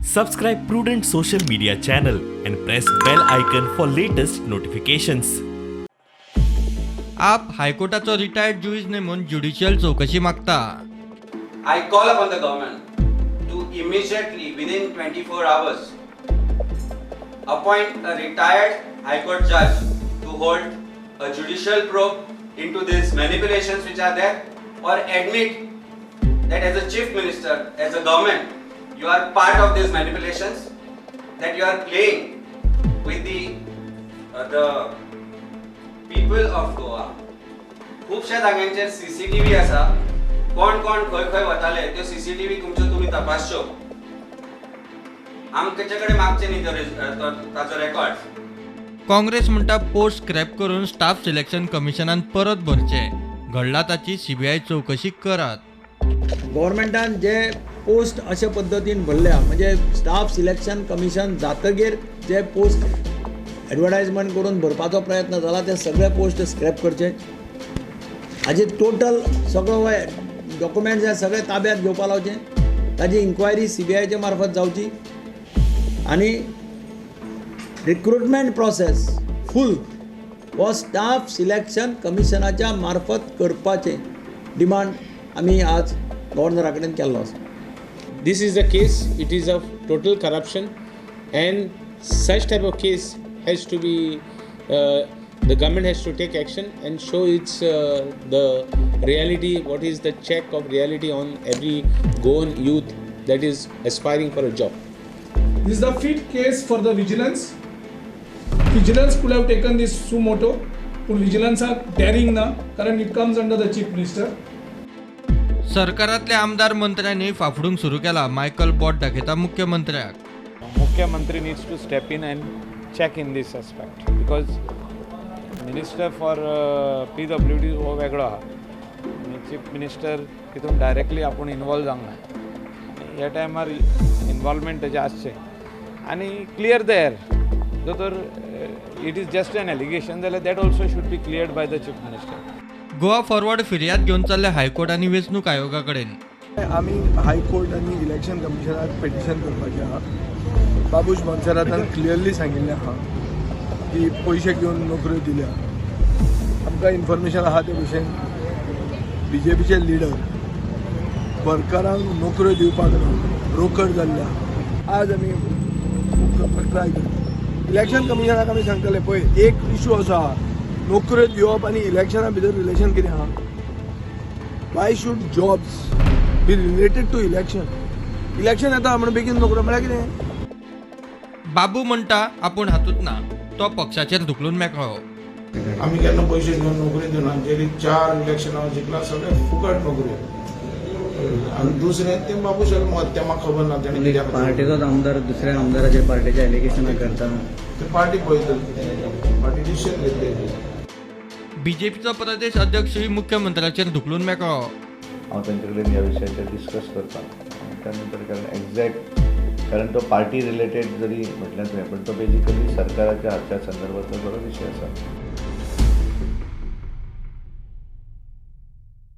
Subscribe Prudent social media channel and press bell icon for latest notifications. आप हायकोर्टाचो retired जुईज नेमून judicial चवकशी मागता. I call upon the government to immediately, within 24 hours, appoint a retired High Court judge to hold a judicial probe into these manipulations which are there, or admit that as a chief minister, as a government, you are part of these manipulations, that you are playing with the people of Goa. खुबश्या जाग्यांचेर CCTV आसा. कोण कोण खंय खंय वताले त्यो CCTV तुमच्यो तुमी तपासच्यो. आमचे कडेन मागचे न्ही ताचो रेकॉर्ड. काँग्रेस म्हणटा पोस्ट स्क्रॅप करून स्टाफ सिलेक्शन कमिशनान परत भरचे, घडला ताची सीबीआय चवकशी करात. गव्हर्मेंटान जे पोस्ट अशे पद्दतीन भरल्या, म्हणजे स्टाफ सिलेक्शन कमिशन जातगीर जे पोस्ट एडवर्टायजमेंट करून भरपाचो प्रयत्न जाला ते सगळे पोस्ट स्क्रॅप करचे. हाजे टोटल सगळो डॉक्युमेंट्स हे सगळे ताब्यात घेवपा लावचे, ताजी इन्क्वायरी सीबीआयच्या मार्फत जावची आनी रिक्रुटमेंट प्रोसेस फूल हो स्टाफ सिलेक्शन कमिशनाच्या मार्फत करपाचें डिमांड आमी आज गव्हर्नरा कडेन केल्लो आसा. This is a case, it is of total corruption, and such type of case has to be, the government has to take action and show its the reality, what is the check of reality on every Goan youth that is aspiring for a job. This is the fit case for the vigilance. Vigilance could have taken this suo moto, पूण विजिलन्साक daring ना, कारण it comes under the chief minister. सरकारातल्या आमदार मंत्र्यांनी फाफडूंक सुरू केला. Michael बोट दाखयता मुख्यमंत्र्याक. मुख्यमंत्री needs to step in and check in this aspect, because minister for PWD हो वेगळो आहा आनी चीफ मिनिस्टर तितून डायरेक्टली आपूण इनवॉल्व जावंक ना. ह्या टायमार इनवॉल्वमेंट तेजें आसचें आनी क्लियर the air. दोतोर it is just an allegation जाल्यार that also should be cleared by the chief minister. Goa Forward फिर्याद घेवन चल्ले हायकोर्ट आनी वेंचणूक आयोगा कडेन. आमी हायकोर्ट आनी इलेक्शन कमिशनाक पिटिशन करपाचें आहा. बाबूश मोन्सेरातान क्लियरली सांगिल्लें आहा की पयशे घेवन नोकऱ्यो दिल्या. आमकां इन्फॉर्मेशन आहा ते भशेन बीजेपीचे लिडर वर्करांक नोकऱ्यो दिवपाक रोकड जाल्ले आहा. आज आमी ट्राय करता इलेक्शन कमिशनाक. आमी सांगतले पळय एक इशू असो आहा, नोकऱ्यो दिवप आनी इलेक्शना भितर रिलेशन कितें आहा. Why should jobs be related to election? Election येता म्हणून बेगीन नोकऱ्यो म्हळ्यार कितें? बाबू म्हणटा आपूण हातूंत ना, तो पक्षाचेर धुकलून मेकळो. आमी केन्ना पयशे घेवन नोकरी दिवना. जेली 4 इलेक्शनां जिखला सगळे फुकट नोकऱ्यो. आनी दुसरें तें बाबू मत तें म्हाका खबर ना तेणें कित्याक पार्टीचोच आमदार दुसऱ्या आमदाराचेर पार्टीचे एलिगेशनां करता. ते पार्टी पळयतली, पार्टी डिसिजन घेतली. बीजेपीचो प्रदेश अध्यक्षूय मुख्यमंत्र्याचेर धुकलून मेकळो. हांव तांचे कडेन ह्या विशयाचेर डिस्कस करता त्या नंतर, कारण एग्जॅक्ट कारण तो पार्टी रिलेटेड जरी म्हटल्यार तुवें, पण तो बेजिकली सरकाराच्या हातच्या संदर्भातलो बरो विशय आसा.